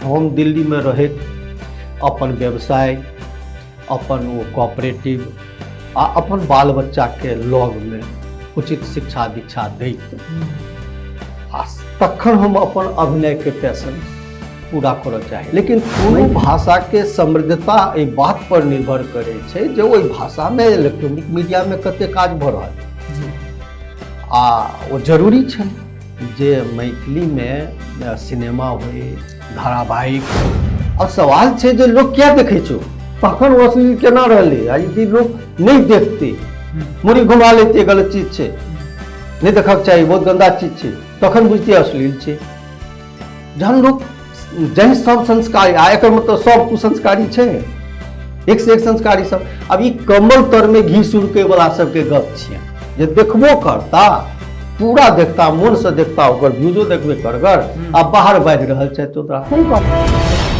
हम दिल्लीमे रहैत अपन व्यवसाय, अपन ओ कोऑपरेटिव आ अपन बाल बच्चाके लगमे उचित शिक्षा दीक्षा दैत आ तखन हम अपन अभिनयके पैशन पूरा करऽ चाही। लेकिन कोनो भाषाके समृद्धता एहि बात पर निर्भर करै छै जे ओहि भाषामे इलेक्ट्रॉनिक मीडियामे कते काज भऽ रहल छै। आ ओ जरूरी छै जे मैथिलीमे सिनेमा होइ, धारावाहिक। अब सवाल छै जे लोक किया देखै छौ, तखन ओ अश्लील केना रहलै? आ यदि लोक नहि देखतै, मुड़ी घुमा लेतै, गलत चीज छै, नहि देखक चाही, बहुत गंदा चीज छै, तखन बुझतै अश्लील छै। जहन लोक जहि सब संस्कारी, आ एकर मतलब सब कुसंस्कारी छै, एक से एक संस्कारी सब। अब ई कम्बल तरमे घी सुरकै वाला सबके गप छियै जे देखबो करता, पूरा देखता, मोनसँ देखता, ओकर व्यूजो देखबे करगर आ बाहर बाजि रहल छै। तो तोरा कोन गप?